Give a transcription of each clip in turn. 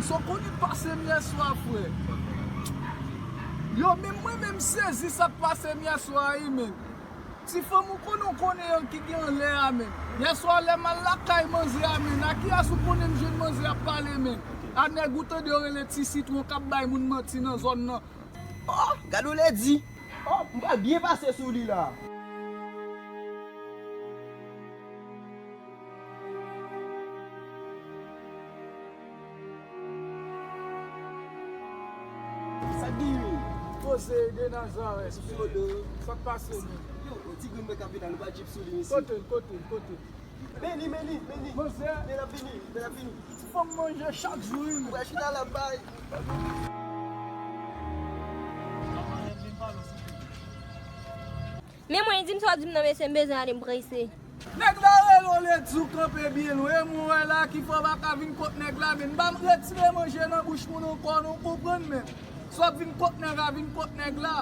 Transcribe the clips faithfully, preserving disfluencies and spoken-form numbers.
Sa w konnen k pase m yèswa, frè? Yo, menm mwen menm sezi sa k pase m yèswa, wi, menm. Ti fanm ou konnen, w konnen yo ki gen anlè a, menm. Yèswa, lè m al lakay manzè a, menm, a kiyès ou konnen m jwenn manzè ap pale, menm? A nèg ou tande yo rele Ti Sitwon k ap bay moun manti nan zòn nan. Oh, gade w lèdi. Oh, m pral byen pase sou li la. Sa k genyen? Poze de Nazareth. Solo. Sa k pase, menm? Yo, ti grenn mwen k ap vin la, nou pa jip sou li, mesye. Kote l, kote l, kote l? Men li, men li, men li. Manzè. Men l ap vini, men l ap vini. Ti fanm manje chak jou, wi. Ou wè chita la bay. Men mwen, di m sa w ap di m nan, mesye, m bezwen ale, m prese. Nèg la rele w, li di w kanpe byen lwen, mwen wè la ki fè w pa ka vin kot nèg la, men m pa m retire manje nan bouch moun ankò, non, w konprann, men si w ap vin kot nèg la, vin kot nèg la.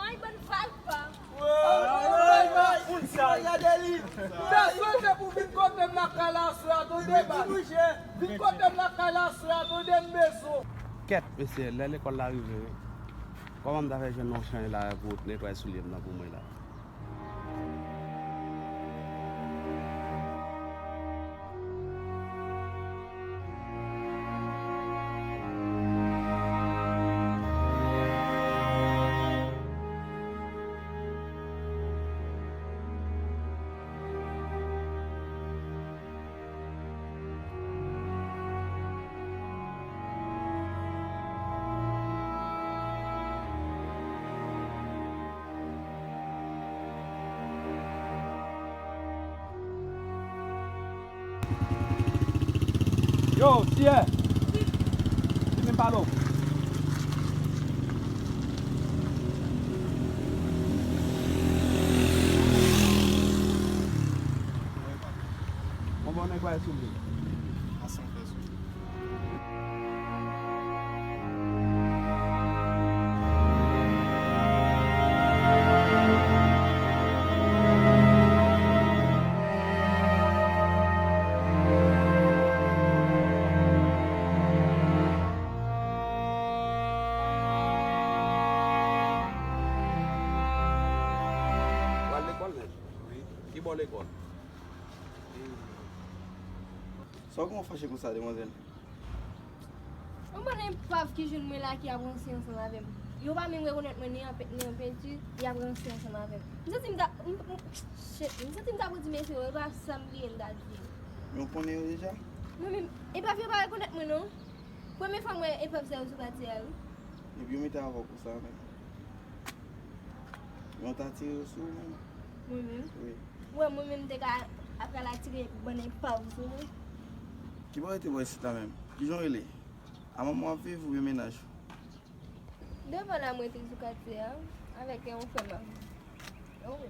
Ay, bann valpa. Ay, ay, ay, moun sa. Gade li. M bezwen te pou vin kote m lakay la aswè a, tande, baz. Vin kote m lakay la aswè a, tande, m bezwen. Kèt, mesye, lè lekòl la rive, wi. Kòman m ta fè jwenn yon chay la pou netwaye soulye m nan pou mwen la? Yo, Tiyè! Vini m pale w. Bon, bon, nèg bay sou li. Ansanm fè sou. Ou al lekòl, nèg? Wi. Ki bò lekòl? Sa w gen w fache konsa, demwazèl? Yon bann enpav ki jwenn mwen la ki ap ranse ansanm avè m. Yo pa menm rekonèt mwen ni an pe-, ni an penti, y ap ranse ansanm avè m. M santi m ta, m, m, shit, m santi m ta pou di mesye yo, e pa sa m bliye m ta di. Men w konnen yo deja? Mwen menm, enpav yo pa rekonèt mwen non. Premye fwa m wè enpav sa yo sou katye a wi. Epi yo mete avè w konsa menm. Men w ta tire yo sou ou menm? Mwen menm? Wi. Ou wè mwen menm m te ka ap pral atire bann enpav sou mwen. Ki bò w rete bò isit la menm? Kijan w rele? A manman w ap viv oubyen mennaj ou? Devan la mwen rete sou katye a avèk yon frè m. Wi.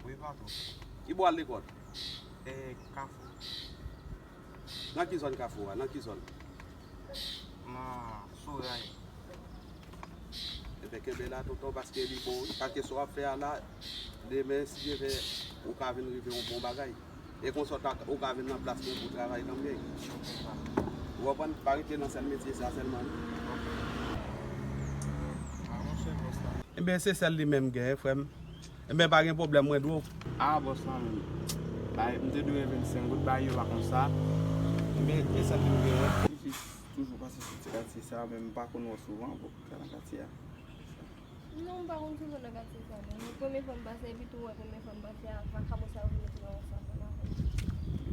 Wi, patwon. Ki bò w al lekòl? E, Kafou. Nan ki zòn Kafou a? Nan ki zòn? Nan Soray. Ebyen, kenbe la, tonton, paske li bon, wi. Paske sa w ap fè a la, demen, si Dye vle, ou ka vin rive yon bon bagay. E konsa, w ta, ou ka vin nan plas mwen pou w travay kanmenm. Ou konprann? Pa rete nan sèl metye sa sèlman, non. A, monchè, bòs la. Ebyen, se sèl li menm m genyen, frè m. Ebyen, pa gen pwoblèm, mwen dwe w. A, bòs la menm. Bay, m te dwe vennsenk goud, bay yo pa konsa. Ebyen, e sèl li m genyen. Li jis toujou pase sou ti katye sa, men m pa konn wè w souvan, bon, nan katye a. Non, m pa konn souvan nan katye sa, non. E premye fwa m pase, epi tou, wè, premye fwa m pase a, vakabon sa yo vin mete yo ansanm, m pa konn.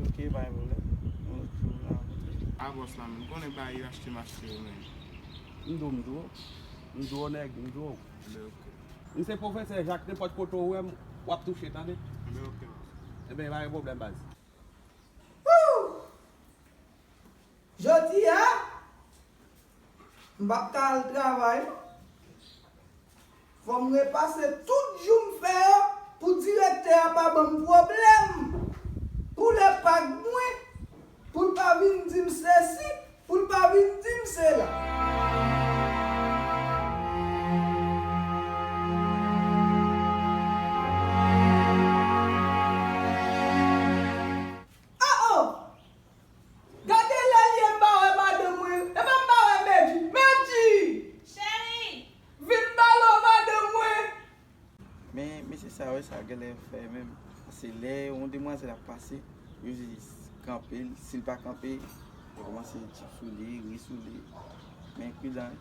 Ok, pa gen pwoblèm. Yon lòt jou, m a kontre. A, bòs la menm, konnen bay yo achte m achte yo, men. M di w, m di w. M di w, nèg, m di w. Ebyen, ok. M se pwofesè Jak, nenpòt kote w wè m, w ap touche, tande? Ebyen, ok, bòs. Ebyen, pa gen pwoblèm, baz. Woo! Jodi a, m p ap ka al travay, non. Fò m repase tout jou m fè yo pou direktè a pa ban m pwoblèm pou lepak mwen, pou l pa vin di m sesi, pou l pa vin di m sela. Oh, oh! Gade lè l ye m pa Sa genlè fè menm. Paske lè yon demwazèl ap pase, yo jis kanpe l. Si l pa kanpe, yo kòmanse tchip sou li, ri sou li. Men pridan.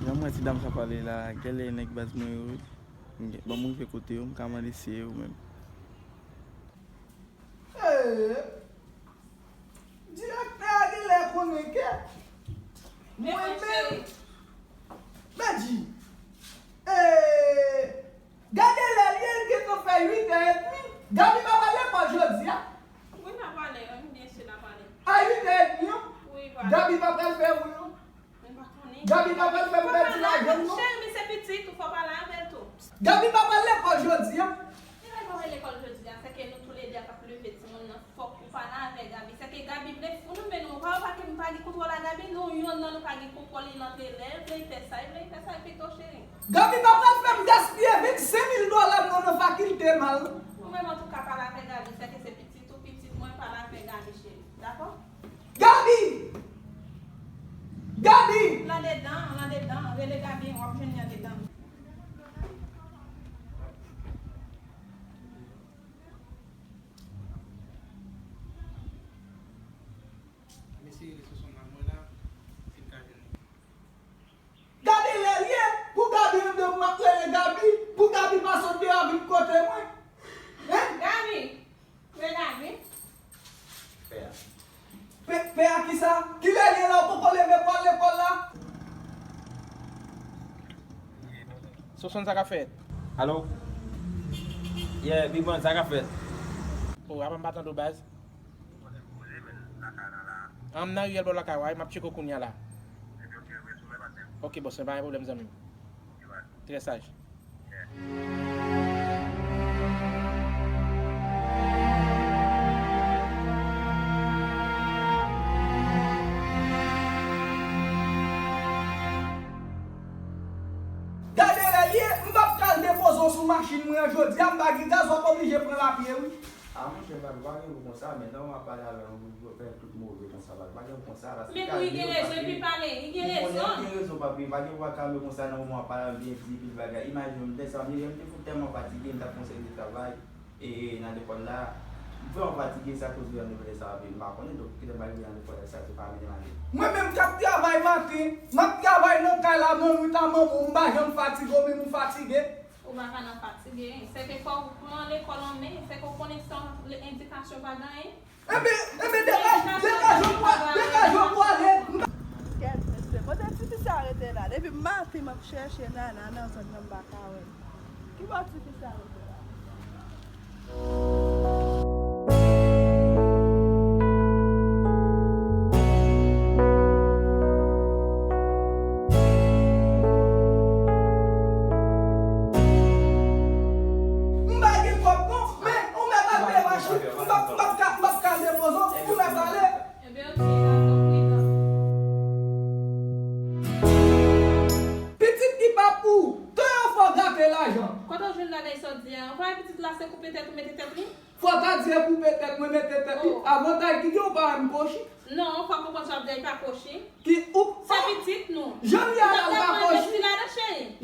Jan m wè ti dam sa pale la, genlè nèg baz mwen yo, ban m rive kote yo, m ka mande si se yo menm. Ee, direktè a genlè konnen ke mwen menm, Bedji, ee, gade lè l ye, l gentan fè uit è edmi. Gaby pa pral lekòl jodi a. Wi, l ap ale, wi, byen si l ap ale. A uit è edmi an, wi, l pral ale. Gaby pa pral fè wout non. Mwen pa konnen. Gaby pa pral fè m pèdi lajan m non. Cheri, men se pitit ou, fò pale avè l tou. Gaby pa pral lekòl jodi a. Li pa pral lekòl jodi a, se ke nou toulède a k ap leve timoun nan, fòk ou pale avè Gaby. Se ke Gaby vle fout nou, men nou pa, pa ke nou pa gen kontwòl a Gaby, nou yonn nan nou pa gen kontwòl, li antre lè l vle, li fè sa, li vle, li fè sa, pito cheri. Gaby pa pral fè m gaspiye vennsenk mil dola m nan nan fakilte mal. Ou menm antouka pale avè Gaby, se ke se pitit ou, pitit mwen, pale avè Gaby cheri. Dakò? Gaby! Gaby! L andedan, l andedan. Rele Gaby, w ap jwenn li andedan. Mesye rele sou son nan mwen la, si l ka jwenn li. Gade lè l ye, pou Gaby anndan m ap rele Gaby, pou Gaby pa sot deyò vin kote mwen. Hein? Gaby! Pè a. Pè, pè a kisa? Kilè l ye la, ou poko leve pou al lekòl la? Sosonn, sa k ap fèt? Alo? Yeah, Big Man, sa k ap fèt? O, apa m pa tande w, baz? An, m nan riyèl bò lakay ou a, m ap tcheke w kounye a la. Ok, bòs, pa gen pwoblèm, zanmi m. Trè saj. Gade lè l ye, m p ap ka al depoze w sou machin mwen an jodi a, m pa gen gaz, w ap oblije pran lapye wi. A monchè, pa gen pou konsa, men nan w ap pale avè m, ou fè tout move konsa, pa gen pou konsa, paske... Men pou li gen rezon, epi pale, li gen rezon. Ou konnen li gen rezon, papi, pa gen pou pale konsa nan moman w ap pale avè m, byen di pil bagay. Imajine w, m te sa, m te fout tèlman fatige, m t ap fè yon seri de travay, e, e, nan lekòl la. M vrèman fatige, sa koz li ann revele sa, papi, m pa konnen, donk, kilè m rive nan lekòl la, sa, se pa mete m ale. Mwen menm k ap travay maten, m ap travay nan kay la, nan nwit a manman w, m pa janm fatige, ou menm ou fatige. Ou pa ka nan fatige, se ke fò w pran lekòl an men, se ke w konnen se yon endikasyon pa gen anyen. Enben, enben, degaje w pou ale, degaje w pou ale. Kèt, mesye, kote tifi sa rete la? Depi maten m ap chèche Nana nan zòn nan, m pa ka wè l. Ki bò tifi sa rete la? M pa gen kòb non, men ou mèt al peye machin. M p ap, m p ap ka, m p ap ka depoze w, ou mèt ale. Enben, ok, dakò, pridan. Pitit ki pa pou ou, tan yo fè w gate lajan. Kote w jwenn bagay sa w di a? Ou pa wè pitit la se koupe tèt ou mete tèt li? Fò w ta di e koupe tèt mwen mete tèt li. Oh. Avantay ki gen ou pa wè m kochi? Non, fò w konprann sa w ap di a, li pa kochi. Ki ou... Se pitit nou. Jan li a la, l pa kochi.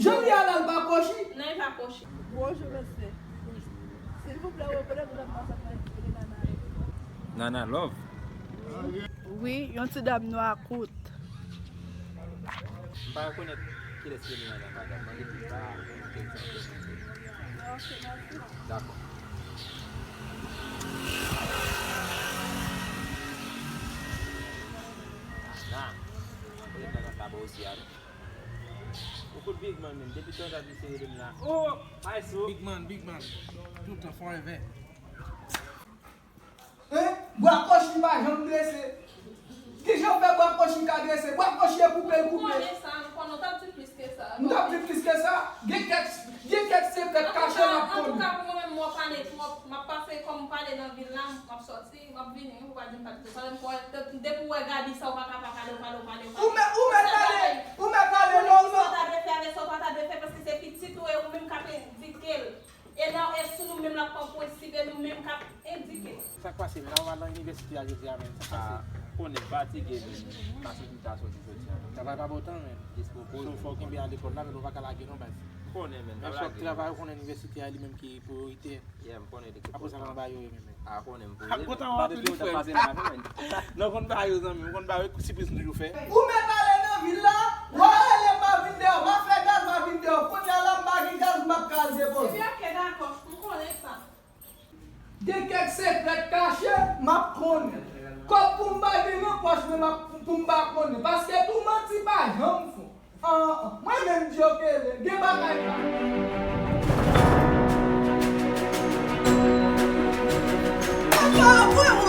Jan li a la, l pa kochi. Non, li pa kochi. Bonjou, mesye. Silvouplè, ou rekonèt ou dam nan sot nan li rele Nana? Nana Love? Wi, yon ti dam nwa kout. M pa rekonèt kilès ki rele Nana, madanm. Mande pou pa montre sa. Ok, mèsi. Dakò. Nana. Ou ret nan kanta ba w di a, non? Ou fout Big Man menm. Depi tan dat misye rele m la. Oh, Ice, oh. Big Man, Big Man. Toutan, forever. Hein? Bwa kochi pa janm drese. Kijan w fè bwa kochi ka drese? Bwa kochi e koupe l koupe. Nou konnen sa, nou konnen, ou t ap di plis ke sa. M t ap di plis ke sa? Gen kèk, gen kèk sekrè kache n ap konnen. Antouka, pou mwen menm, mwen pale twòp. M ap pase kòm m pale nan vil la, m ap sòti, m ap vini, ou pa di m pa di sa. Paske m kwè, depi w wè Gaby sa, ou pa ka pa pale, ou pale, ou pale, ou pale. Ou mèt, ou mèt pale, ou mèt pale, non, non. Sa w ta dwe fè avè sa, ou pa ta dwe fè, paske se pitit ou e ou menm k ap endike l. E la, e sou nou menm l ap pran prensip, e nou menm k ap endike. Sa k pase, men? Ou al nan inivèsite a jodi a, men. Sa k pase? Ah, konnen m fatige, men. Pase m ta soti jodi a, men. Travay pa bon tan, men. Jis pou poze. So, fò w kenbe a lekòl la, men ou pa ka lage non, baz. M konnen, men. Men fòk travay, ou konnen inivèsite a li menm ki priyorite. Yeah, m konnen li ki pwotan. Apre sa, nan ba yo ye, men. Ah, konnen m poze, men. Ap kontan anpil, frè. Non, konn ba yo, zanmi, m konn ba yo, sipriz m toujou fè. Ou mèt ale nan vil la, w a rele m, m a vin dèyè, m a fè gaz, m a vin dèyè. Kounye a la, m pa gen gaz, m p ap ka al depoze. Ebyen, oke, dakò, m konnen sa. Gen kèk sekrè k kache, m ap konnen. Kòb pou m pa gen nan pòch mwen, m ap, pou m pa konnen. Paske tou manti pa janm fon. An, an, mwen menm di yo kele, gen bagay pa. Papa, voye w